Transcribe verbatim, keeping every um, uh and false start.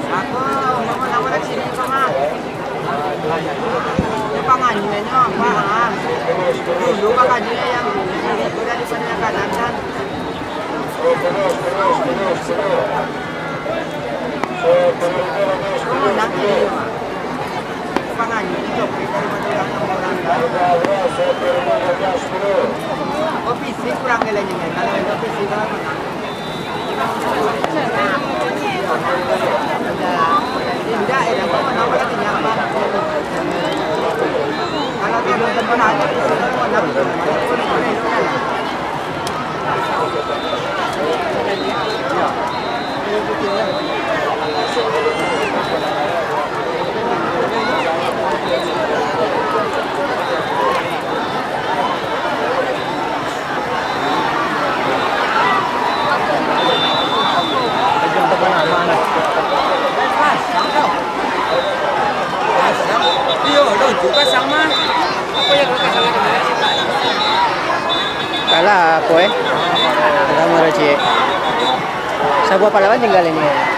Aku, mama, nama nak sini, mama? Dia pangan, dia nyo, apa, ah? Dulu, bakaji yang itu daripada yang kanan, kan? Kalah aku, eh. Kalah Muaro Ciek. Sabuah pahlawan tinggal ini.